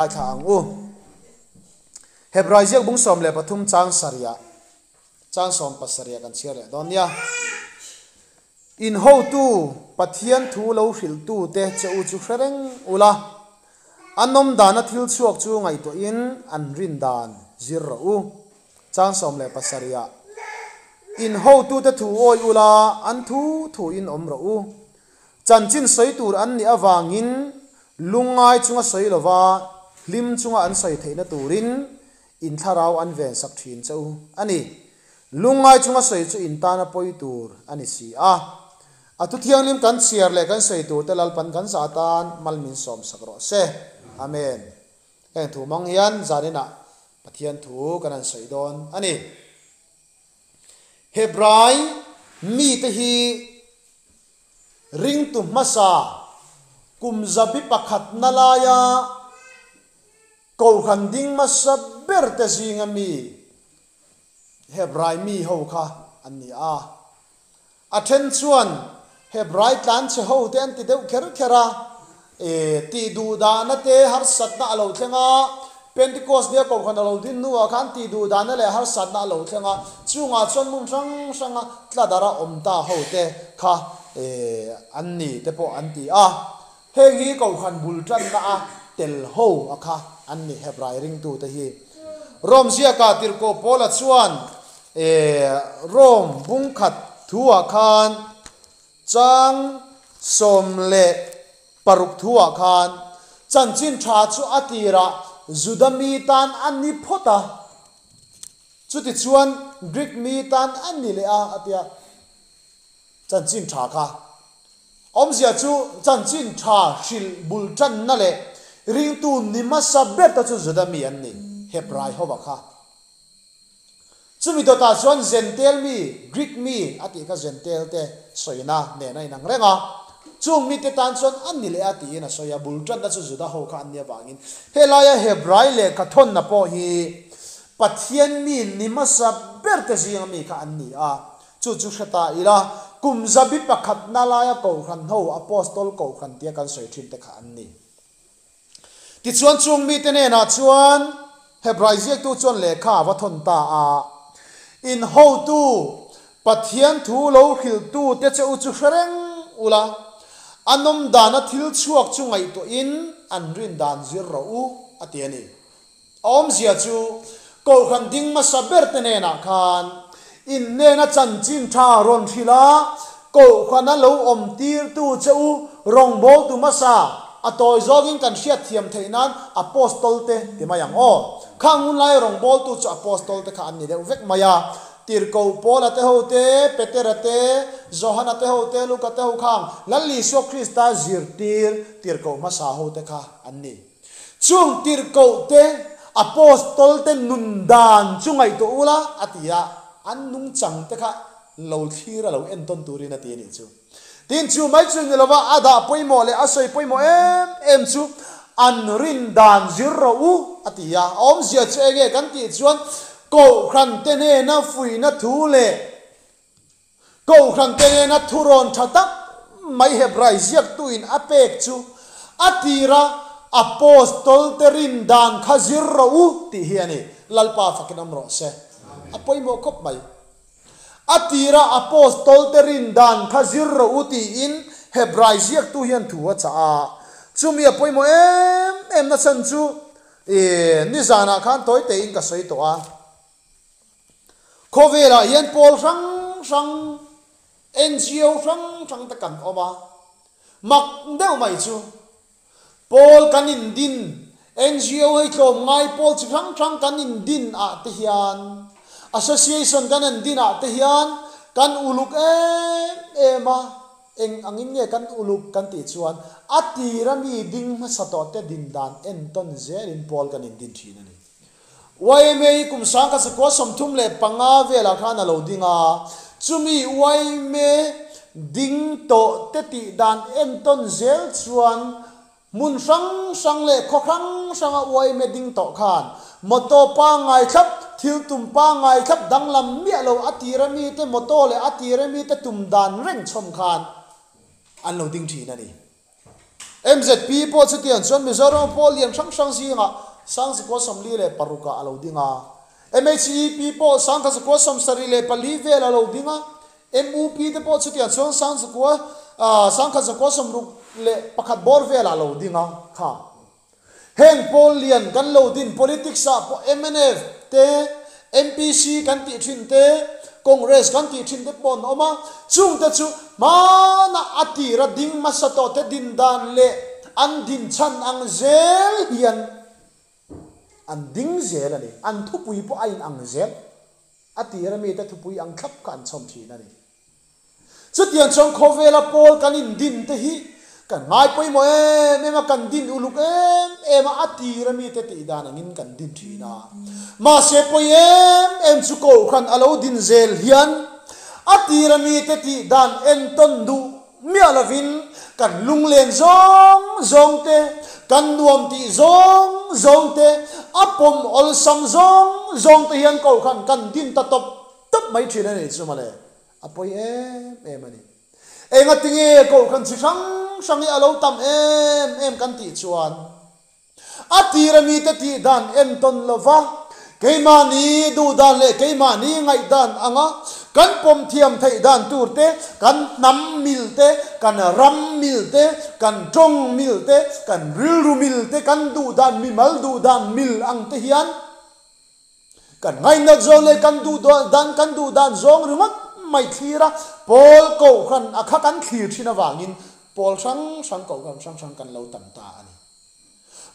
Ngaithla ang u. Hebrai ziak bung 13 chang sarih chang 17 kan chhiar leh dawn nia. In hotu Pathian thu lo hrilhtu te che u chu hre reng ula, an awm dana thil chhuak chu ngaihtuahin an rin dan zir rawh u. Chang 17 In hotute thu awi ula, an thu thuin awm rawh u. Chanchin sawi tur an nih avangin lungngai chunga sawi lova hlim chunga an sawi theihna turin in thlarau an ven sak thin che u a ni. Lungngai chunga sawi chu in tana pawi tur a ni si a. A thu thianghlim kan chhiar leh kan sawi tur te Lalpan kan zah atan mal min sawm sak rawh se. Amen. Heng thu hmang hian zaninah Pathian thu kan han sawi dawn a ni. Hebrai mite hi ringtu hmasa kum zabi pakhatna laia kohhran ding hmasa ber te zinga mi Hebrai mi ho kha an ni a. A then chuan Hebrai tlanchhe ho te an ti deuh kher kher a, e, tih duh dahna te harsatna a lo thleng a, Pentecost nia kohhran a lo din hnuah khan tih duh dahna leh harsatna a lo thleng a, chungah chuan hmun hrang hranga tladara awm ta ho te kha, e, an ni te pawh an ti a. Heng hi kohhran bul tanna a tel ho a kha an ni Hebrai ringtute hi. Rom ziakah Tirhkoh Paula chuan e Rom bungkhat thuah khan chang 16 thuah khan chanchin tha chu a tirah Juda mi tan an ni phawt a, chuti chuan Greek mi tan an ni leh a a tia chanchin tha kha. Awmzia chu chanchin tha hrilh bul tanna leh ringtu ni hmasa ber te chu Juda mi an ni, Hebrai hova kha. Chumi dawtah chuan Zentel mi, Greek mi a tih kha Zentel te sawina nen a inang reng a. Chung mite tan chuan an ni leh a tiin a sawi a, bul tanna chu Juda ho kha an nih avangin helaia Hebrai lehkha thawnna pawh hi Pathian mi ni hmasa ber te zinga mi kha an ni a. Chu chu hre ta ila, kum zabi pakhatna laia kohhran ho, Apostol kohhran tia kan sawi thin te kha an ni. Tichuan chung mite hnenah chuan Hebrai ziaktu chuan lehkha a va thawn ta a, In hotu, Pathian thu lo hrilhtu te che u chu hre reng ula, a nawm dana thil chhuak chu ngaihtuahin an rin dan zir rawh u, a ti a ni. A awmzia chu kohhran ding hmasa ber te hnenah khan in hnena chanchin tha rawn hrilh a, kohhrana lo awm tirtu che u rawngbawltu hmasa a tawi zawngin kan hriatthiam theih nan Apostol te ti mai ang aw. Khang hun lai rawngbawltu chu Apostol te kha an ni deuh vek mai a, Tirhkoh Paula te ho te, Petera te, Johana te ho te, Luka te ho khang Lal Isua Krista zirtir tirhkoh hmasa ho te kha an ni. Chung tirhkoh te, Apostol te nun dan chu ngaihtuah ula, a ti a, an nungchang te kha lo thlir a lo entawn turin a ti a nih chu. Tin, chu mai chu ni lova a dah pawimawh leh a sawi pawimawh em em chu an rin dan zir rawh u, a ti a. A awmzia chu enge kan tih chuan Kohhran te hnena fuihna thu leh Kohhran te nena thurawn tha tak mai Hebrai ziaktuin a pek chu a tira Apostol te rin dan kha zir rawh u tih hi a ni. Lalpa fakin awm rawh se. A pawimawh khawp mai. A tira Apostol te rin dan kha zir rawh u tiin Hebrai ziaktu hian thu a chah a. Chumi a pawimawh em em na chhan chu nizanah khan tawi tein ka sawi tawh a. Khawvelah hian pawl hrang hrang, NGO hrang hrang te kan awm a, mak deuh mai chu pawl kan indin, NGO hei tlawmngai pawl chi hrang hrang kan indin ah te hian, association kan indin ah te hian kan uluk em em a, eng angin nge kan uluk kan tih chuan a tira mi ding hmasa tawh te din dan entawn zelin pawl kan indin thin a ni. Yma hi kum 1935 velah khan a lo ding a, chumi yma ding tawh te tih dan entawn zel chuan hmun hrang hrang leh khaw hrang hranga yma ding tawh khan motor pangngai thlap, thil tum pangngai thlap danglam miah lo a tira mite motor leh a tira mite tum dan reng chhawm khan an lo ding thin a ni. MZP pawh chutiang chuan Mizoram pawl lian hrang hrang zingah 1946 ah a lo ding a. MHEP pawh 1974 vel a lo ding a. MUP te pawh chutiang chuan 1961 bawr velah a lo ding a. Kha heng pawl lian kan lo din politics ah pawh mnf te, MPC kan tih thin te, Congress kan tih thin te pawh an awm a, chungte chu hmanah a tira ding hmasa tawh te din dan leh an din chhan ang zel hian an ding zel a ni. An thupui pawh a inang zel. A tira mite thupui ang thlap kha an chhawm thin a ni. Chutiang chuan khawvela pawl kan indin te hi kan ngai pawimawh em em a, kan din uluk em em a, a tir a mite tih dan angin kan din thin a. Mahse pawi em em chu Kohhran a lo din zel hian a tir a mite tih dan entawn duh miah lovin kan lunglen zawng zawng te, kan nuam tih zawng zawng te, a pawm awlsam zawng zawng te hian Kohhran kan din ta tawp tawp mai thin a ni chu mawle. A pawi em em a ni. Engatinge Kohhran chi hrang hrang hi a lo tam em em kan tih chuan a tira mite tih dan entawn lova keimahni duh dan leh keimahni ngaih dan anga kan pawm thiam theih dan tur te, kan hnam mil te, kan ram mil te, kan tawng mil te, kan rilru mil te, kan duh dan mimal duh dan mil ang te hian Kan ngainat zawng leh kan duh dan kan duh dan zawng ringawt mai thlir a, pawl kohhran a kha kan thlir thin avangin pawl hrang hrang kohhran hrang hrang kan lo tam ta a ni.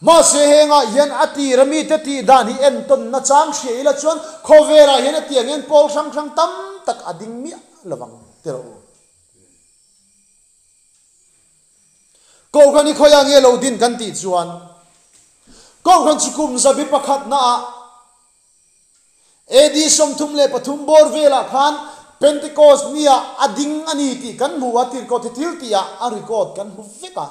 Mahse hengah hian a tir a mite tih dan hi entawn nachang hria ila chuan khawvelah hian a tiang hian pawl hrang hrang tam tak a ding miah lovang ti rawh u. Kohhran hi khawiah nge lo din kan tih chuan Kohhran chu kum zabi pakhatnaah AD 33 bawr velah khan Pentecost niah a ding a ni tih kan hmu a, Tirhkoh thil tihah a record kan hmu vek a.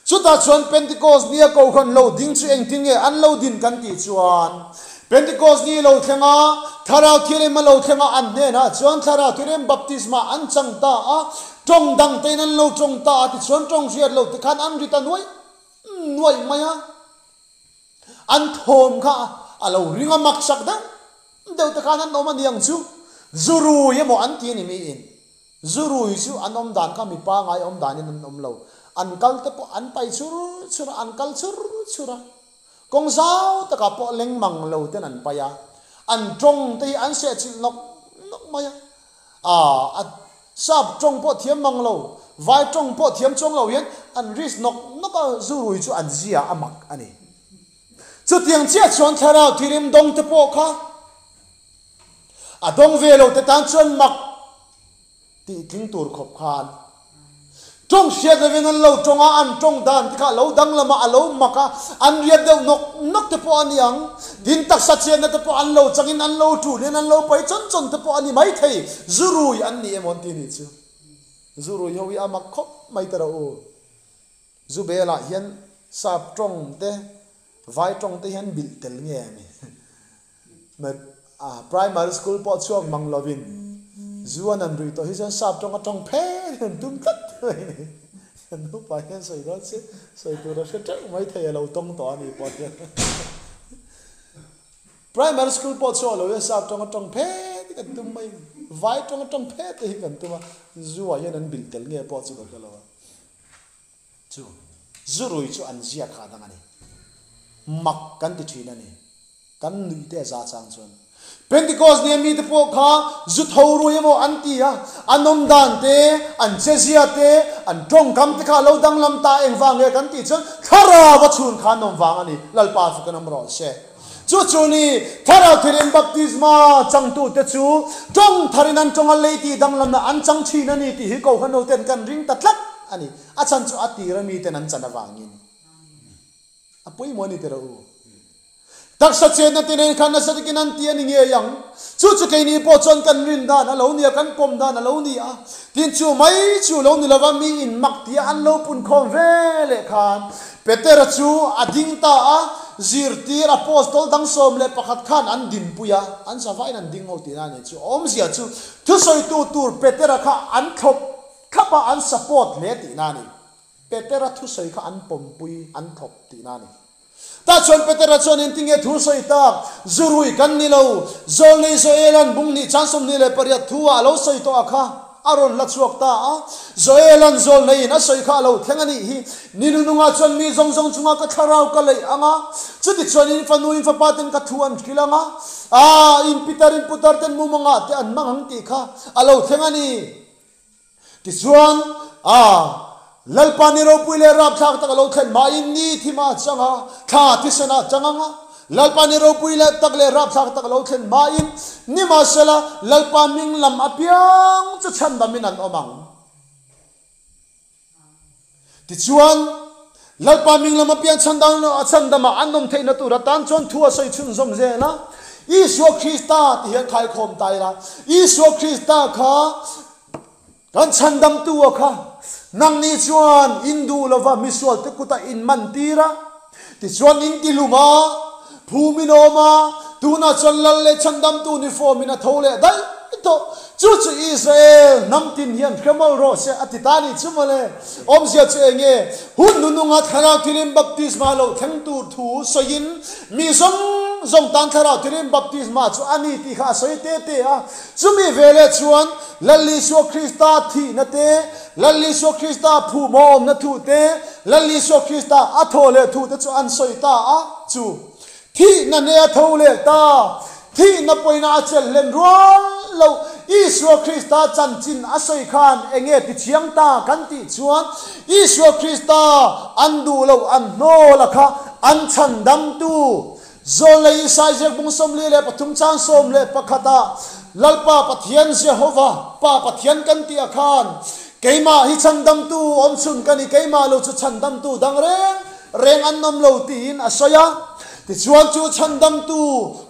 Chutah chuan Pentecost nia Kohhran lo ding chu engtin nge an lo din kan tih chuan Pentecost ni lo thleng a, Thlarau Thianghlim a lo thleng a, an hnenah chuan Thlarau Thianghlim baptisma an chang ta a, tawng dang tein an lo tawng ta a, tichuan tawng hriat lo te khan an ri ta nuaih nuaih mai a, an thawm kha a lo ring a, maksak deuh deuh te khan an awm a niang chu, zu rui emaw an ti a ni miin. Zu rui chu an awm dan kha mipa ngai awm danin an awm lo. An kal te pawh an pai chur chur a, an kal chur chur a. Kawng zau takah pawh leng mang lo ten an pai a. An tawng te hi an sehchilh nawk nawk mai a. Aa, a sap tawng pawh thiam mang lo, vai tawng pawh thiam chuang lo hian an risk nawk nawk a, zu rui chu an zia a mak a ni. Chutiang chiah chuan thlarau thirim dawng te pawh kha A dawng ve lo te tan chuan mak tih tling tur khawp khan tawng hriat lovin an lo tawng a, an tawng dan te kha a lo danglam a, a lo mak a, an riat deuh nawk nawk te pawh a ni ang. Tin, taksa chianna te pawh an lo changin an lo tul in an lo pai chawn chawn te pawh a ni maithei. Zu rui an ni emaw an ti nih chu. Zu rui ho hi a mak khawp mai ta rawh u. Zu belah hian sap tawng te, vai tawng te hian bilh tel nge a ni. Primary school pawh chhuak mang lovin zu an han ruih tawh hi chuan sap tawng a tawng phet an tum tlat mai a ni. Kan nupa hian sawi dawn se sawi tur a hre teuh mai thei a lo tawng tawh a ni pawh hian. Primary school pawh chhuak lo hian sap tawng a tawng phet hi kan tum mai a ni. Vai tawng a tawng phet te hi kan tum a, zu ah hian an bilh tel nge pawh chu ka hre lo a. Chu zu rui chu an ziak kha dang a ni. Mak kan ti thin a ni. Kan nuih te a za chang chuan. Pentecost nia mite pawh kha zu tho rui emaw an ti a, an awm dan te, an chezia te, an tawngkam te kha a lo danglam ta engvang nge kan tih chuan Thlarau a chhun kha an awm vang a ni. Lalpa fak an awm rawh se. Chu chu ni, Thlarau thirin baptisma changtute chu tawng tharin an tawng a, lei tih danglamna an chang thin a ni tih hi Kohhranhoten kan ring ta tlat a ni. A chhan chu a tira miten an chan avangin. A pawimawh a ni teh rawh u. Taksa chenna te nen khan nasa takin an ti a ni ngei ang. Chu chu keini pawh chuan kan rin dan a lo ni a, kan pawm dan a lo ni a. Tin chu mai chu lo ni lova mi in mak tia an lo pun khawm ve leh khan Petera chu a ding ta a, zirtir apostol dang 11 khan an dinpui a, an zavaiin an ding ho tihna a ni chu. Awmzia chu thusawitu tur Petera kha an thlawp thlap a, an support hle tihna a ni. Petera thusawi kha an pawmpui, an thawk tihna a ni. Tah chuan Petera chuan engtinge thu sawi tak? Zurui kan ni lo, Zawlnei Joelan bung hnih chan 28 thu ah a lo sawi tawh a kha a rawn la chhuak ta a. Joelan zawlneiin a sawi kha a lo thleng a nih hi. Ni nunungah chuan mi zawng zawng chungah ka thlarau ka leih ang a, chuti chuan in fanu in fapa ten ka thu an hrilh ang a, aa in pitar in putar ten mumangah te an hmang ang tih kha a lo thleng a ni. Tichuan, aa Lalpa ni ropui leh rapthlak tak a lo thlen hmain ni thim a chang a, thla thisen a chang ang a. Lalpa ni ropui leh tak leh rapthlak tak a lo thlen hmain nimahsela Lalpa hming lam apiang chu chhandamin an awm ang. Tichuan, Lalpa hming lam apiang chhandam a chhandama an awm theihna tur atan chuan thu a sawi chhunzawm zel a. Isua Krista ti hian khaikhawm ta ila, Isua Krista kha kan chhandamtu a kha, nangni chuan in duh lova misualte kutah in man tir a, tichuan in ti hlum a, phum in awm a, tunah chuan Lal leh chhandamtu ni fawmin a tho leh daih tawh. Chu chu Israel hnam tin hian hre mawlh rawh se a ti ta ni chu mawle. Awmzia chu eng nge? Hun nununga Thlarau Thilim baptisma lo thleng tur thu sawiin mi zawng zawng tan Thlarau Thilim baptisma chu a ni tih kha a sawi te te a. Chumi veleh chuan Lal Isua Krista thihna te, Lal Isua Krista phuhmawmna thu te, Lal Isua Krista a thaw leh thu te chu an sawi ta a. Chu Thihna hneh a tho leh ta. Thihna pawina a chelh hlen rual lo. Isua Krista chanchin a sawi khan eng nge ti chiang ta kan tih chuan Isua Krista an duh loh an hnawl a kha an chhandamtu Zawlnei Isai ziak bung 43 chang 11 ah Lalpa Pathian Jehova Pa Pathian kan tih a khan keimah hi chhandamtu awmchhun ka ni keimah lo chu chhandamtu dang reng Reng an awm lo tiin a sawi a. Tichuan chu chhandamtu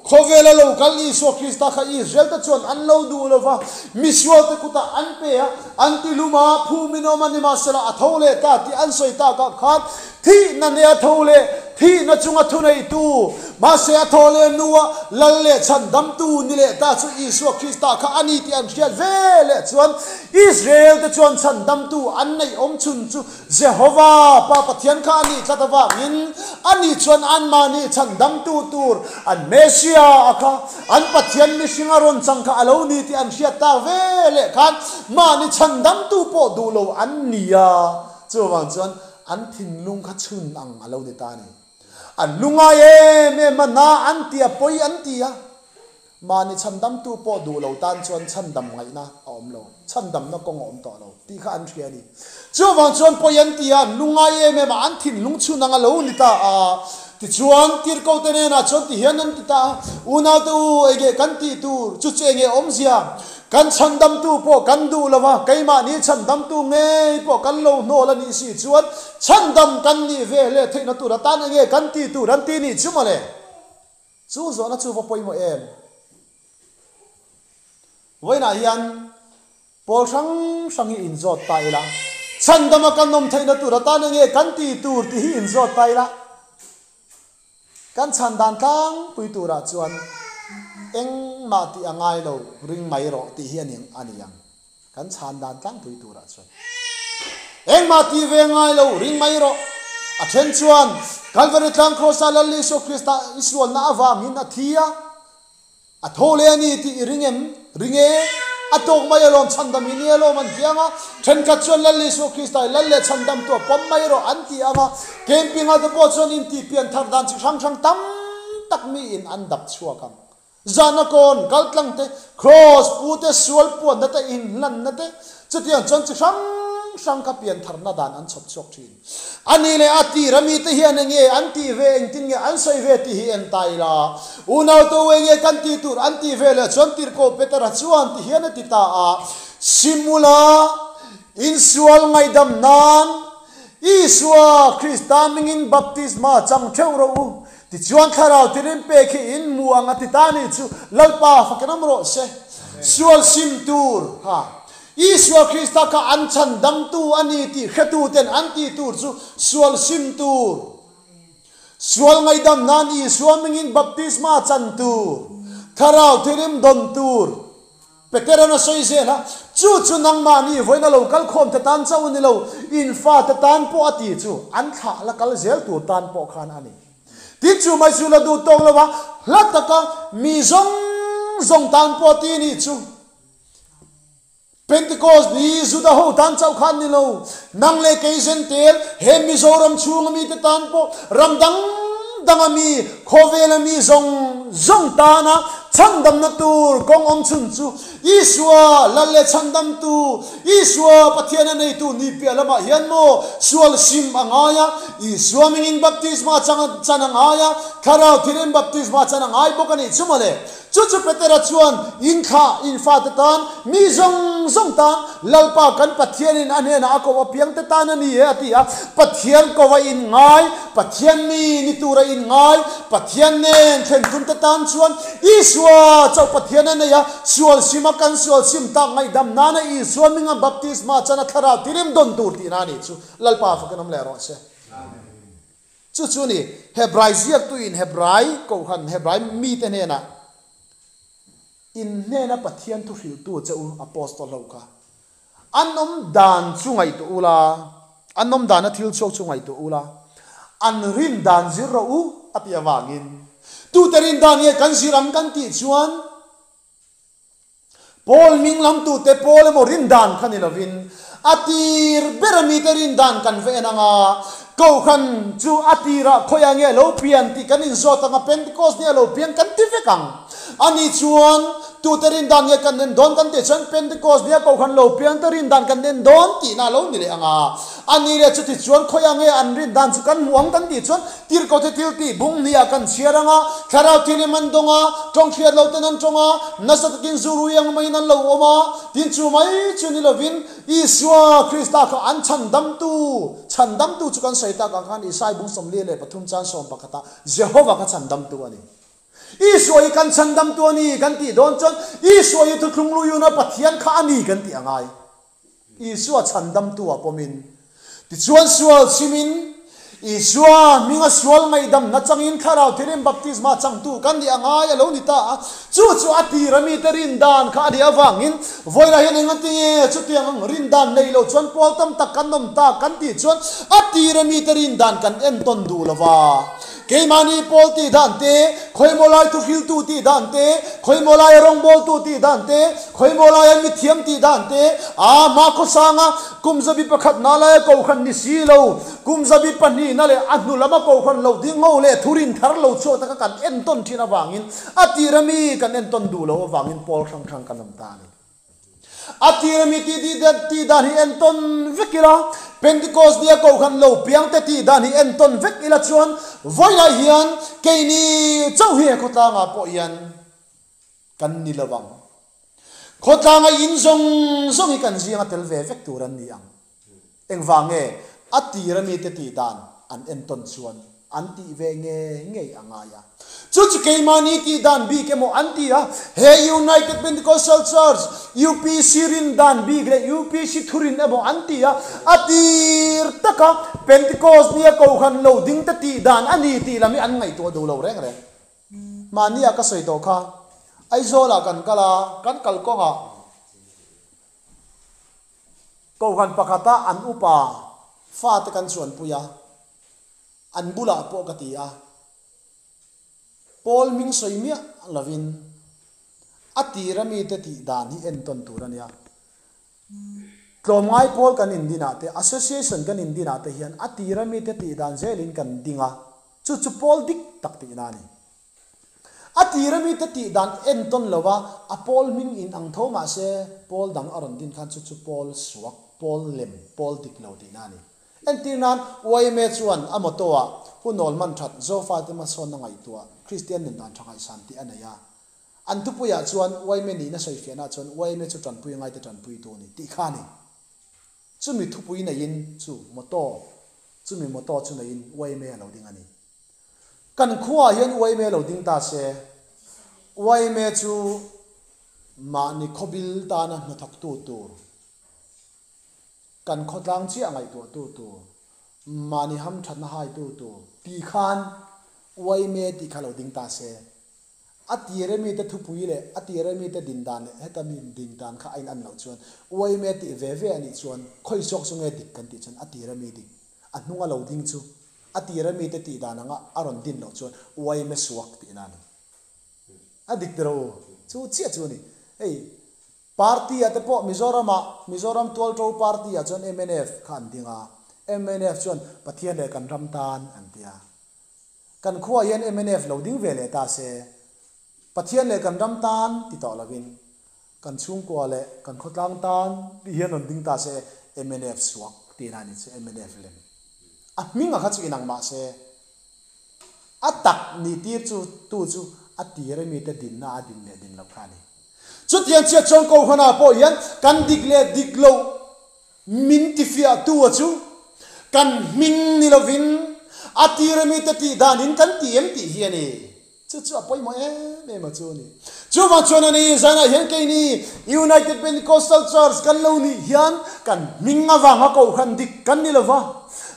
khawvela lo kal Isua Krista kha Israel-te chuan an lo duh lo va, misualte kutah an pe a, an ti lum a, phumin awm a, nimahsela a tho leh ta tih an sawi takah khan thihna hneh a tho leh, thihna chunga thuneitu, mahse a tho leh hnua lal leh chhandamtu ni leh ta chu Isua Krista kha a ni tih an hriat ve leh chuan Israel-te chuan chhandamtu an neih awm chhun chu Jehova, Pa Pathian kha a nih tlat avangin ani chuan anmahni chhandamtu tur an Messiah a kha an Pathian mihring a rawn chang kha a lo ni tih an hriat tak ve leh khan mahni chhandamtu pawh duh lo an ni a, chuvang chuan an thinlung kha chhun ang a lo ni ta a ni. An lungai em em a, na an ti a, pawi an ti a. Mahni chhandamtu pawh duh lo tan chuan chhandam ngaihna a awm lo, chhandamna kawng a awm tawh lo tih kha an hria a ni. Chuvang chuan pawi an ti a, an lungngai em em a, an thinlung chhun ang a lo ni ta a. Tichuan, tirhkote hnenah chuan ti hian an ti ta a, Unaute u, enge kan tih tur? Chu chu enge awmzia? Kan chhandamtu pawh kan duh lo va, keimahni chhandamtu ngei pawh kan lo hnawl a nih si chuan chhandam kan nih ve leh theihna tur atan enge kan tih tur an ti nih chu mawle? Chu zawhna chu va pawimawh em? Vawiinah hian pawl hrang hrang hi inzawt ta ila, chhandama kan awm theihna tur atan enge kan ti tur tih hi inzawt ta ila, kan chhan dan tlangpui turah chuan engmah tih a ngai lo, ring mai rawh tih hi a ni ang. Kan chhan dan tlangpui turah chuan engmah tih ve ngai lo, ring mai rawh. A then chuan Kalvari tlang Krosa Lal Isua Krista i sualna avangin a thi a, a tho leh a ni tih i ring em? Ring e, a tawk mai alawm, chhandam i ni alawm an ti ang a. Thenkhat chuan Lal Isua Krista i Lal leh chhandam tu a pawm mai rawh an ti ang a. Camping-ah te pawh chuan intihpian thar dan chi hrang hrang tam tak miin an dap chhuak ang. Zahna kawn, kaltlang te, cross pu te, sual puanna te, inhlanna te, chutiang chuan chi hrang hrang kha piantharna dan an chhawp chhuak thin. A ni leh a tir a mite hian eng nge an tih ve, engtin nge an sawi ve tih hi en ta ila. Unaute u eng nge kan tih tur an tih ve leh chuan Tirhkoh Petera chuan ti hian a ti ta a, Simula insual ngaihdam nan Isua Krista mingin baptisma chang theuh rawh u. Tichuan Thlarau tirin pek hi in hmu ang a ti ta ni chu Lalpa fakin awm rawh se. Sual sim tur ha Isua Krista kha an chhan damtu a ni tih hretuten an tih tur chu sual sim tur, sual ngaihdam nan Isua mingin baptisma chan tur, Thlarau tirim dawn tur. Petera'n a sawi zel a, Chu chu nangmahni vawiin a lo kal khawm te tan chauh a ni lo, in fate tan pawh a ti chu an thlah la kal zel tur tan pawh khan a ni. Tin chu mai chu la duh tawk lo a, hla taka mi zawng zawng tan pawh ti nih chu. Pentecost ni Juda ho tan chauh khan ni lo, nang leh kei Zentel, he Mizoram chhunga mite tan pawh ram dang danga mi, khawvela mi zawng zawng tana chhandamna tur kawng awm chhun chu Isua Lal leh Chhandamtu, Isua Pathian a neitu ni piah lamah hian maw sual sim a ngai a, Isua mingin baptisma chan a ngai a, Thlarau thilin baptisma chan a ngai bawk a nih chu mawle. Chu chu Petera chuan, In thlah, in fate tan, mi zawng zawng tan, Lalpa kan Pathianin a hnenah a ko apiang te tan a ni e, a ti a. Pathian ko a in ngai, Pathian mi ni tur a in ngai, Pathian nen thlen tum te tan chuan Isua chauh Pathian a nei a, sual sim a kan sual sim tak ngaihdam nana Isua minga baptisma chan a thlarau tirim dawn tur tihna a nih chu. Lalpa fakin awm leh rawh se. Chu chu ni, Hebrai ziaktuin Hebrai Kohhran, Hebrai mite hnenah, In hnena Pathian thu hrilhtu che u Apostol ho kha, an awm dan chu ngaihtuah u la, an awm dana thil chhuak chu ngaihtuah u la, an rin dan zir rawh u, a tih avangin, tute rin dan nge kan zir ang kan tih chuan, Paul hming lamtute Paul emaw rindan kha ni lovin a tir ber a mite rindan kan va en ang a, Kohhran chu a tirah khawiah nge a lo pian tih kan inzawt ang a, Pentecost ni a lo pian kan ti vek ang. Ani chuan tute rindan nge kan en dawn kan tih chuan Pentecost ni a Kohhran lo pian te rindan kan en dawn tihna a lo ni leh ang a. Ani leh chuti chuan khawiah nge an rindan chu kan hmu ang kan tih chuan Tirhkohte thil tih bung hniah kan chhiar ang a, thlarau thilim an dawng a, tawng hriat lo ten an tawng a, nasa takin zu rui ang maiin an lo awm a, tin chu mai chu ni lovin Isua Krista kha an chhandamtu, chhandamtu chu kan sawi tak ang khan Isai bung 43 chan 11 ah Jehova kha chhandamtu a ni. Isua hi kan chhandamtu a ni kan tih dawn chuan Isua hi thuthlung luiuna Pathian kha a ni kan tih a ngai. Isua chhandamtu ah pawmin, tichuan sual chhimin, Isua hminga sual ngaihdamna changin Thlarau Thirim baptisma changtu kan nih a ngai a lo ni ta a, chu chu a tira mite rindan kha a nih avangin vawilah hian engati nge chutiang ang rindan nei lo chuan pawl tam tak kan awm ta kan tih chuan a tira mite rindan kan entawn duh lo va. Keimahni pawl tih dan te, khawimaw lai thuhriltu tih dan te, khawimaw laia rawngbawltu tih dan te, khawimaw laia mithiam tih dan te, aa hma khawsanga kum 100 na laia kohhran ni si lo, kum 200 na leh a hnu lama kohhran lo ding ho leh thurin thar lo chhuak taka kan entawn thin avangin a tira mi kan entawn duh loh avangin pawl hrang hrang kan awm ta a ni. A tir ami tih tih dan hi entawn vek ila, Pentecost nia kohhran lo piang te tih dan hi entawn vek ila chuan vawilah hian keini chauh hi he khawtlangah pawh hian kan ni lo ang. Khawtlanga in zawng zawng hi kan zinga tel ve vek tur an ni ang. Engvang nge a tir ami te tih dan an entawn chuan an tih ve nge ngei a ngai a. Chu chu keimahni tih dan bik emaw an ti a, he United Pentecostal Church, UPC rin dan bik leh UPC thurin emaw an ti a, a tir taka Pentecost nia Kohhran lo ding te tih dan a ni tih lam hi an ngaihtuah duh lo reng reng. Mahnia ka sawi tawh kha, Aizawlah kan kal a, kan kalkawngah, Kohhran pakhata an upa fate kan chuanpui a, an bulah pawh ka ti a, Paul hming sawi miah lovin a tira mite tih dan hi entawn tur a nia. Tlawmngai pawl kan indinah te, association kan indinah te hian a tira mite tih dan zelin kan ding a, chu chu pawl dik tak tihna a ni. A tira mite tih dan entawn lo a, a pawl hming in ang tho mah se pawl dang a rawn din khan chu chu pawl suak, pawl lem, pawl dik lo tihna a ni. Entir nan YMA chuan a motto ah hunawl hman that Zofate hmasawnna ngaihtuah Kristian nun dan tha ngaihsan tih a nei a. An thupuiah chuan YMA nihna sawifiahna chuan YMA chu tanpui ngaite tanpuitu a ni tih kha a ni. Chumi thupui neiin chu motto, chumi motto chu neiin YMA a lo ding a ni. Kan khuaah hian YMA lo ding ta se, YMA chu mahni khawbil tana hnathawktu tur, kan khawtlang chiah ngaihtuahtu tur, mahni hamthatna haitu tur ti khan YMA tih kha lo ding ta se. A tire mite thupui leh a tire mite din dan leh heta mi din dan kha a in an loh chuan yma tih ve ve a nih chuan khawi zawk chu nge dik kan tih chuan a tire mi dik a hnunga lo ding chu a tire mite tih dan anga a rawn din loh chuan yma suak tihna a ni. A dik tiro u. Chu chiah chu a ni. Hei party ah te pawh Mizoram ah Mizoram Tualto party ah chuan mnf kha an ding a, mnf chuan Pathian leh kan ram tan an ti a. Kan khuaah hian mnf lo ding ve leh ta se, Pathian leh kan ram tan ti tawh lovin, kan chhungkua leh kan khawtlang tan tih hian rawn ding ta se, mnf suak tihna a ni chu, mnf lem. A hming a kha chu inang mah se, a tak nih tir chu tu chu a tir a mite dinna a din leh din loh kha a ni. Chutiang chiah chuan Kohhranah pawh hian kan dik leh dik loh Min tifiahtu a chu kan hming ni lovin a tira mite tih danin kan ti em tih hi a ni. Chu chu a pawimawh em em a chu a ni. Chuvang chuan a ni, zanah hian keini United Pentecostal Church kan lo nih hian kan hming avanga kohhran dik kan ni lova,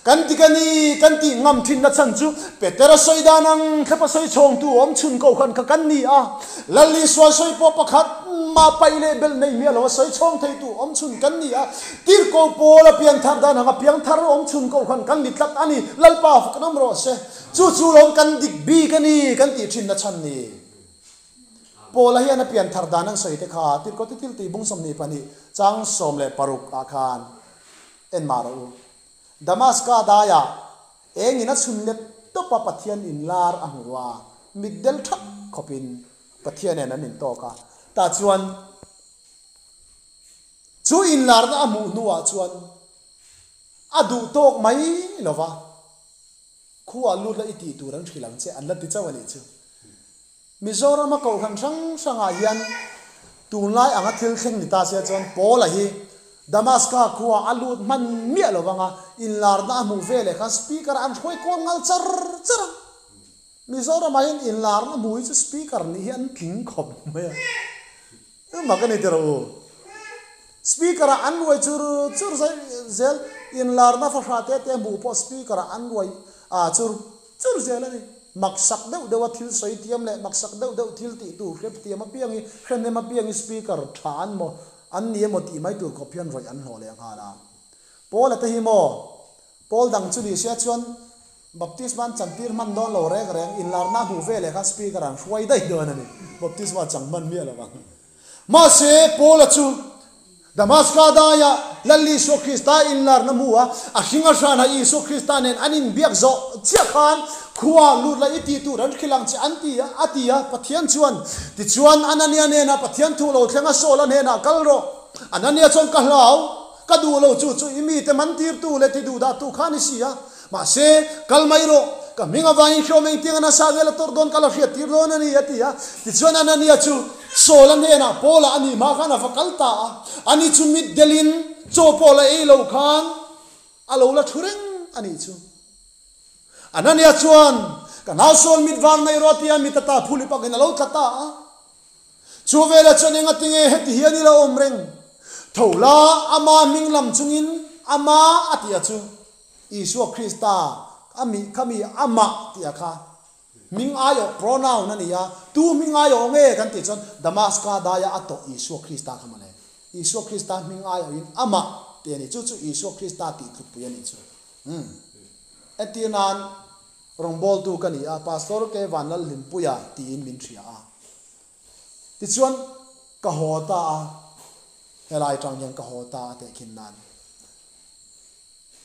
kan dik a ni kan tih ngam thinna chhan chu Petera sawi dan ang thlepa sawi chhawngtu awm chhun kohhran kha kan ni a. Lal Isua sawi pawh pakhat mah paih leh belh nei miah lo a sawi chhawng theitu awm chhun kan ni a, Tirhkoh Paul a pianthar dan ang a piangthar awm chhun kohhran kan ni tlat a ni, Lalpa fak nam rawh se. Chu chu lawm kan dik bik a ni kan tih thinna chhan ni. Paula hian a pianthar dan an sawi te kha Tirhkoh te thil tih bung 22 chang 16 ah khan en mah rawh u. Damaska daiah Engin a chhun let tawp a Pathian inlar a hmu a, mitdel thak khawpin Pathian nen an intawk a. Tah chuan chu inlarna a hmuh hnuah chuan a duh tawk mai lo va, Khuaa lut la i tih tur an hrilh ang che an la ti chauh a nih chu. Mizorama kohhran hrang hrangah hian tunlai anga thil thleng ni ta sia chuan Paula hi Damaska khua a lut hman miah lo vanga inlarna a hmuh ve leh khan speaker an hruai kual nghal char char a. Mizoramah hian inlarna hmuh hi chu speaker nih hi an tling khawp mai a. Mak a ni tiraw u. Speaker ah an ruai chur chur zel inlarna fahra te te hmuh pawh speaker ah an ruai chur chur zel a ni. Maksak deuh deuh a thil sawi tiam leh maksak deuh deuh thil tih tur hre tiam apiang hi hrenem apiang hi speaker tha an maw an ni emaw tih mai tur khawp hian rawih an hlawh leh nghal a. Paula te hi maw Paul dang chu ni sia chuan Baptisma an chantir hman dawn lo reng reng inlarna hmuh ve leh khan speaker an hruai daih dawn a ni. Baptisma chang hman miah lo ang. Mahse, Paula chu Damaska daiah Lal Isua Krista inlarna hmu a, a hring a hranah Isua Krista nen an inbiak zawh chiah khan khua lut la i tih tur an hrilh ang che an ti a, a ti a. Pathian chuan, Tichuan, Anania hnenah Pathian thu lo thleng a, Saula hnenah kal rawh. Anania chuan, Ka hlau, ka duh lo chu chu i mite man tirtu leh ti duhdahtu kha a ni si a. Mahse, kal mai rawh, ka hming avangin hriawm engtiang a nasa vel a tawrh dawn ka la hriat tir dawn a ni, a ti a. Tichuan Anania chu Saul-a hnenah Paula a nih hma khan a va kal ta a. Ani chu mitdelin chaw pawh la ei lo khan a lo la thu reng a nih chu. Anania chuan, Ka nau Saul mit vang nei rawh tia mit ata phuli pakin a lo tla ta a. Chu velah chuan engatinge heti hian i lo awm reng? Tho la, ama hming lam chungin ama a tih a chu. Isua Krista a mi kha mi amah tih a kha hming aiawh pronoun a ni a, tu hming aiawh nge kan tih chuan Damaska daia a tawh Isua Krista kha mawle. Isua Krista hming aiawhin amah tih a ni. Chu chu Isua Krista tih tlukpui a nih chu. Umm. Entir nan rawngbawltu ka ni a, Pastor K Vanlalhlimpuia tiin min hria a. Tichuan ka haw ta a, helai tang hian ka haw ta a tehkhin nan.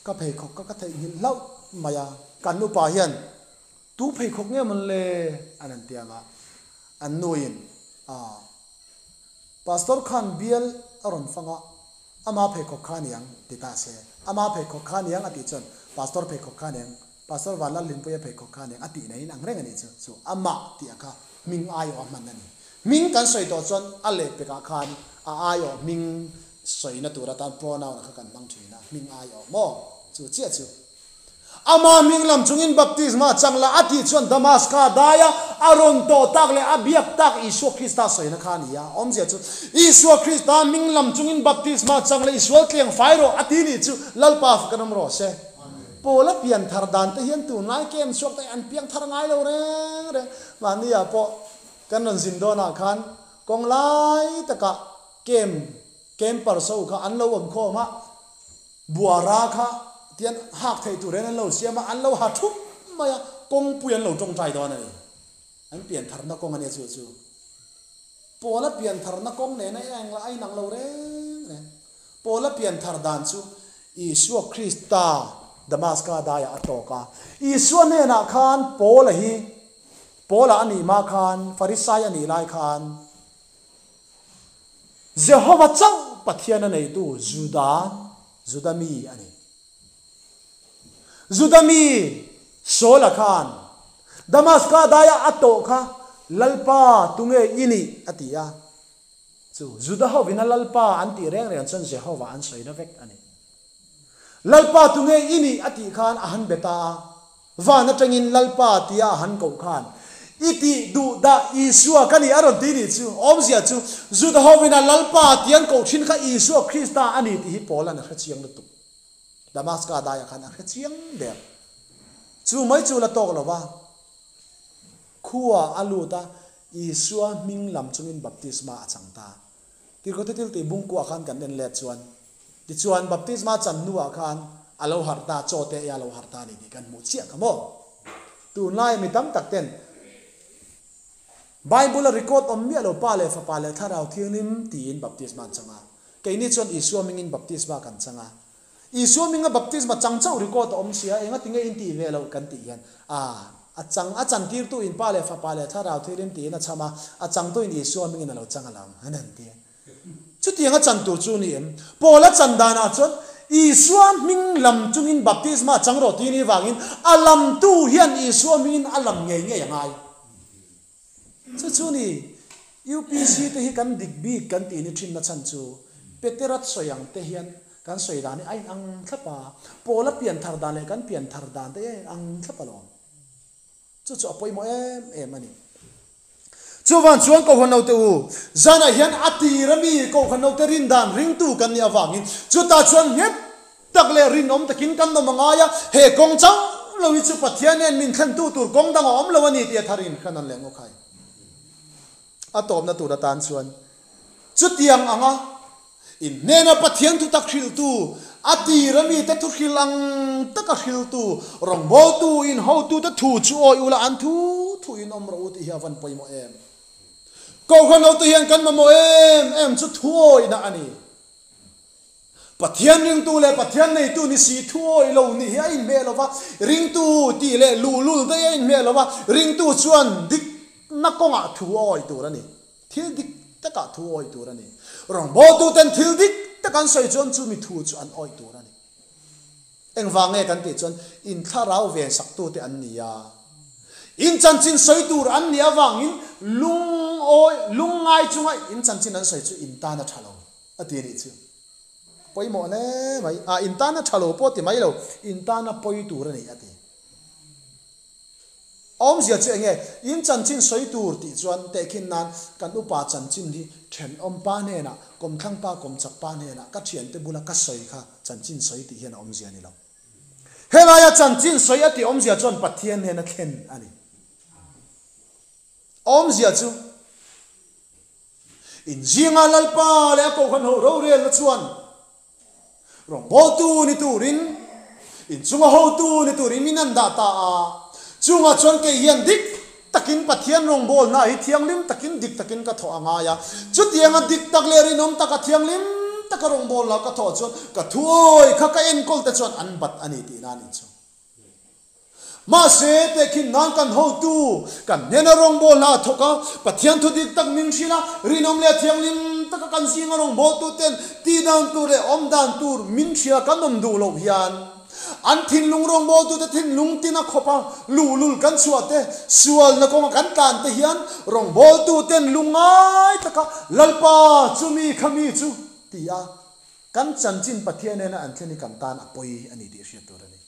Ka pheikhawk kha ka theihnghilh hlauh mai a, kan upa hian tu pheikhawk nge mawn le an han ti ang a, an nuin ah Pastor khan bial a rawn fang a, ama pheikhawk kha aniang ti ta se, ama pheikhawk kha aniang a tih chuan Pastor pheikhawk kha aniang, Pastor Vanlalhlimpuia pheikhawk kha aniang a tih naiin ang reng a nih chu, chu amah tih a kha hming aiawh a hman a ni. Hming kan sawi tawh chuan a lehpekah khan a aiawh hming sawina tur atan pronoun kha kan hmang thin a, hming aiawh maw? Chu chiah chu. Ama hming lam chungin baptisma chang la a tih chuan Damaska daia a rawn tawh tak leh a biak tak Isua Krista sawina kha a ni a. Awmzia chu Isua Krista hming lam chungin baptisma chang la i sual tliang fai rawh a ti nih chu Lalpa fak an awm rawh se. Paula pianthar dan te hian tunlai camp chhuak te an piangthar ngai lo reng reng. Mahni ah pawh. Kan rawn zin dawnah khan kawng lai takah camp campers ho kha an lo awm khawm a, buara kha tian hak theih tur hian an lo siam a, an lo ha thup mai a, kawngpui an lo tawngtai dawn a ni. An piantharna kawng a nia chu chu. Pawla piantharna kawng nena a inang lo reng reng. Pawla pianthar dan chu Isua Krista Damaska daiah a tawk a. Isua hnenah khan Pawla hi, Pawla a nih hma khan, Farisai a nih lai khan, Jehova chauh Pathian a neitu Juda, Juda mi a ni. Juda mi Saula khan Damaska daia a tawh kha Lalpa tunge i nih? a ti a. Chu Juda hovin a Lalpa an tih reng reng chuan Jehova an sawi na vek a ni. Lalpa tunge i nih? a tih khan a han be ta a. Van atangin Lalpa tia a han koh khan, I tih duh dah Isua ka nih a rawn ti nih chu. Awmzia chu, Juda hovin a Lalpa tia an koh thin kha Isua Krista a ni tih hi Paula'n a hre chiang lutuk. Damaska daiah khan a hre chiang der. Chu mai chu la tawk lo va, khua a lut a, Isua hming lam chungin baptisma a chang ta. Tirhkote thil tih bungkuah khan kan en let chuan, tichuan baptisma chan hnuah khan a lo harh ta, chaw te ei a lo harh ta a ni tih kan hmuh chiah kha maw? Tunlaia mi tam tak ten Bible a record awm miah lo Pa leh Fapa leh Thlarau Thianghlim tiin baptisma an chang a. Keini chuan Isua hmingin baptisma kan chang a. Isua hminga baptisma chang chauh record a awm sia, enga tinge in tih ve loh kan tih hian, a a chang a chantirtu in Pa leh Fapa leh Thlarau Thianghlim tiin a chham a, a changtu in Isua hmingin a lo chang alawm an han ti. Chutiang a chan tur chu ni em? Paula chan danah chuan Isua hming lam chungin baptisma chang rawh tih ni vangin a lamtu hian Isua hmingin a lam ngei ngei a ngai. Chu chu ni, UPC te hi kan dik bik kan tih ni thin na chhan chu Petera sawi ang te hian kan sawi dan hi a inang thlap a, Paula pian thar dan leh kan pian thar dan te hi a inang thlap alawm. Chu chu a pawimawh em em a ni. Chuvan chuan Kohhran note u, zanah hian a tir ami Kohhran note rin dan ringtu kan nih avangin chutah chuan nghet Tak leh rinawm takin kan awm a ngai a, he kawng chauh lo hi chu Pathian hian min thlentu tur kawng dang a awm lo a ni tih a tharin khan an leh ngawk hai. A tawpna tur atan chuan chutiang anga in hnena Pathian thutak hrilhtu, a tir a mite thu hril ang taka hriltu, rawngbawltu in hotute thu chu awi ula an thu thu in awm rawh u tih hi a van pawimawh em. Kohhran hote hian kan mamawh em em chu thuawihna a ni. Pathian ringtu leh Pathian neitu ni si thuawi lo nih hi a inhmeh lo va, ringtu tih leh luhlul daih a inhmeh lo va, ringtu chuan dikna kawngah thu a awih tur a ni. Thil dik takah thu a awih tur a ni. Rawngbawltuten thil dik tak an sawi chuan chumi thu chu an awih tur a ni. Engvang nge kan tih chuan inthlarau vensaktute an ni a, in chanchin sawi tur an nih avangin lungawi lungngai chunga in chanchin an sawi chu in tan a tha lo. A ti nih chu. Pawimawh hle mai. Ah, in tana tha lo pawh ti mai lo, in tana pawi tur a ni a ti. Awmzia chu enge? In chanchin sawi tur tih chuan tehkhin nan kan upa chanchin hi thenawm pa hnenah, kawmthlang pa, kawmchak pa hnenah ka thiante bula ka sawi kha chanchin sawi tih hian a awmzia a ni lo. Helaia chanchin sawi a tih awmzia chuan Pathian hnena thlen a ni. Awmzia chu. Inzinga Lalpa leh a Kohhran ho rorelna chuan rawngbawltu ni turin, inchunga hotu ni turin min an dah ta a. Chungah chuan kei hian dik takin Pathian rawngbawlna hi thianghlim takin dik takin ka thawh a ngai a. Chutianga dik tak leh rinawm taka thianghlim taka rawngbawlna ka thawh chuan ka thuawi kha ka enkawl te chuan an bat a ni tihna a nih chu. Mahse, tehkhin nan kan hotu, kan hnena rawngbâwl hna a thawk a, Pathian thu dik tak min hrilh a, rinawm leh thianghlim taka kan zinga rawngbâwltuten tih dan tur leh awm dan tur min hrilh a kan awm duh loh hian an thinlung rawngbâwltute thinlung tina khawp a luhlul kan chhuah te, sualna kawnga kan tlan te hian rawngbâwltuten lungngai taka Lalpa chumi khami chu ti a kan chanchin Pathian nena an thlen hi kan tan a pawi a ni tih hriat tur a ni.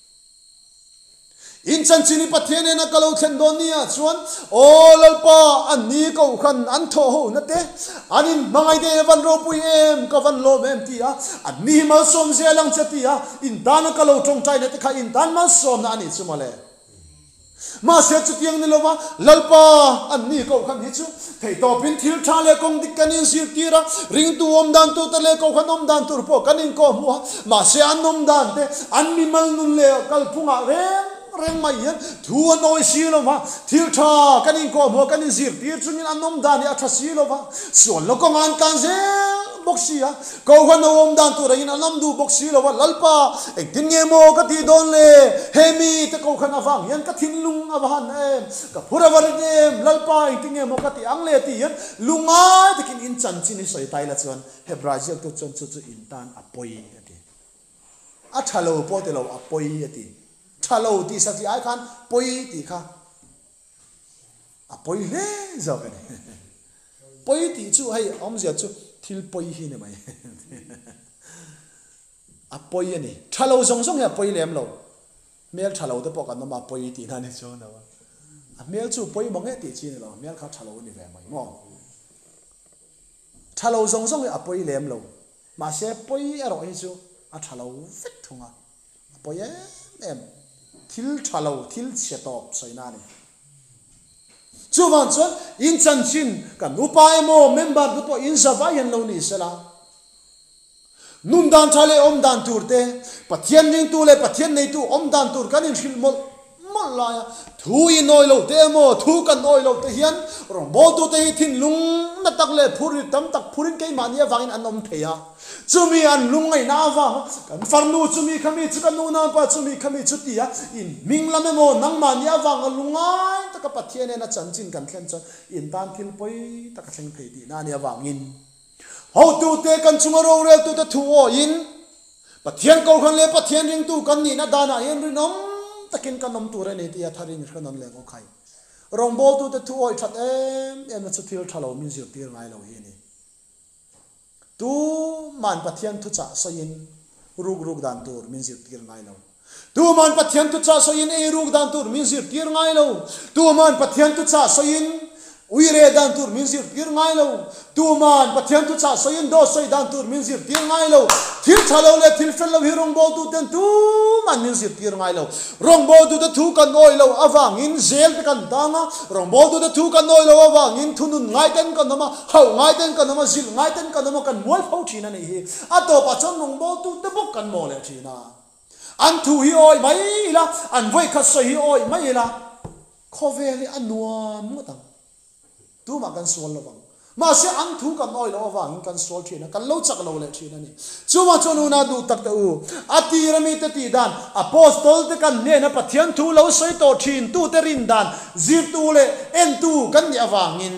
In chanchin i Pathian nena ka lo thlen dawn ni ah chuan, Aw Lalpa, an ni kohhran an thawh ho na te, an in hmangaih te van ropui em, ka van lawm em ti a, an ni hi malsawm zel ang che ti a, in tana ka lo tawngtai na te kha in tan malsawmna a nih chu mawle. Mahse chutiang ni lova Lalpa an ni kohhran hi chu theihtawpin thil tha leh kawng dik kan inzirtir a, ringtu awm dan tur te leh kohhran awm dan tur pawh kan inkawhhmuh a, mahse an awm dan te, an mimal nun leh kalphungah reng reng mai hian thu an awi si lova, thil tha kan inkawhhmuh a kan inzirtir chungin an awm dan hi a tha si lova, sual lo kawngah an tlan zel bawk si a. Kohhran ho awm dan tur angin an awm duh bawk si lo a, Lalpa, engtin nge maw ka tih dawn le? He mite kohhran avang hian ka thinlung a va han em? Ka phur a va rit em? Lalpa, engtin nge maw ka tih ang le? Tih hian lungngai takin in chanchin hi sawi ta ila chuan Hebrai ziaktu chuan chu chu in tan a pawi a ti. A tha lo pawh ti lo, a pawi a ti. Tha lo tih satliah ai khan pawi tih kha A pawi hle zawk a ni. Pawi tih chu hei awmzia chu thil pawi hi ni mai. A pawi a ni. Tha lo zawng zawng hi a pawi lem lo. Hmel tha lo te pawh kan awm a, a pawi tih na ni chuang lo a. A hmel chu pawi mawng e tih chi ni lo, a hmel kha tha lo a ni ve mai maw. Tha lo zawng zawng hi a pawi lem lo. Mahse pawi erawh hi chu a tha lo vek thung a. A pawi em em. Thil tha lo, thil chhe tawp sawina a ni. Chuvang chuan in chanchin kan upa emaw member te pawh in za vai hian lo ni sela, nun dan tha leh awm dan tur te, Pathian ringtu leh Pathian neitu awm dan tur kan inhrilh mawlh mawlh laia thu in awi lo te emaw thu kan awi lo te hian rawngbawltute hi thinlung na tak leh phurrit tam tak phurin keimahni avangin an awm thei a. Chumi an lungngaihna avanga kan farnu chumi khami chu ka nu naupa chumi khami chu tia in hming lam emaw nangmahni avanga lungngai taka Pathian ena chanchin kan thlen chuan in tan thil pawi tak a thleng thei tihna a nih avangin hotute kan chunga roreltute thu awiin Pathian Kohhran leh Pathian ringtu kan nihna danah hian rinawm takin kan awm tur a ni tih a tharin i hre nawn leh ngawk hai. Rawngbawltute thu awih that em emna chu thil tha lo min zirtir ngai lo hi a ni. Tu man Pathian thuchah sawiin ruk ruk dan tur min zirtir ngai lo. Tu man Pathian thuchah sawiin ei ruk dan tur min zirtir ngai lo. Tu man Pathian thuchah sawiin Uire dan tur min zirtir ngai lo. Tuman Pathian thuchah sawiin dawt sawi dan tur min zirtir ngai lo. Thil tha lo leh thil fel lo hi rawngbawltuten tuman min zirtir ngai lo. Rawngbawltute thu kan awih loh avangin zel te kan tang a, rawngbawltute thu kan awih loh avangin thunun ngai ten kan awm a, hauh ngai ten kan awm a, zilh ngai ten kan awm a, kan mual fo thin a nih hi. A tawpah chuan rawngbawltute bawk kan maw leh thin a. An thu hi awih mai ila, an vawikhat sawi hi awih mai ila. Khawvel hi a nuam ngawt ang. Tumah kan sual lo vang. Mahse an thu kan awih loh avangin kan sual thin a, kan lo chak lo leh thin a ni. Chuvang chuan una duh tak teh u, a tir ami te tih dan, Apostol te kan hnena Pathian thu lo sawi tawh thin tute rin dan zirtu leh entu kan nih avangin,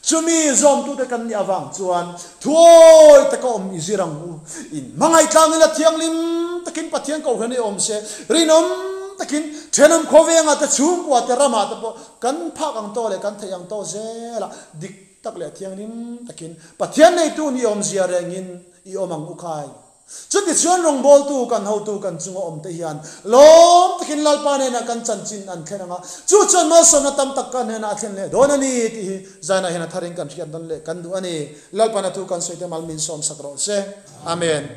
chumi zawmtute kan nih avang chuan thuawi taka awm i zir ang u. In hmangaih tlang ila thianghlim takin Pathian kohhran hi awm se, rinawm takin thenawm khawvengah te chhungkua te ramah te pawh kan phak ang tawh leh kan theih ang tawh zelah dik tak leh thianghlim takin Pathian neitu ni awmzia rengin i awm ang u khai. Chutichuan rawngbawltu kan hotu kan chunga awmte hian lawm takin Lalpa hnenah kan chanchin an thlen ang a, chu chuan malsawmna tam tak kan hnenah a thlen leh dawn a ni tih hi Zainah hian a tharin kan hriat nawn leh kan duh a ni. Lalpan a thu kan sawi te mal min sawmsak rawh se. Amen.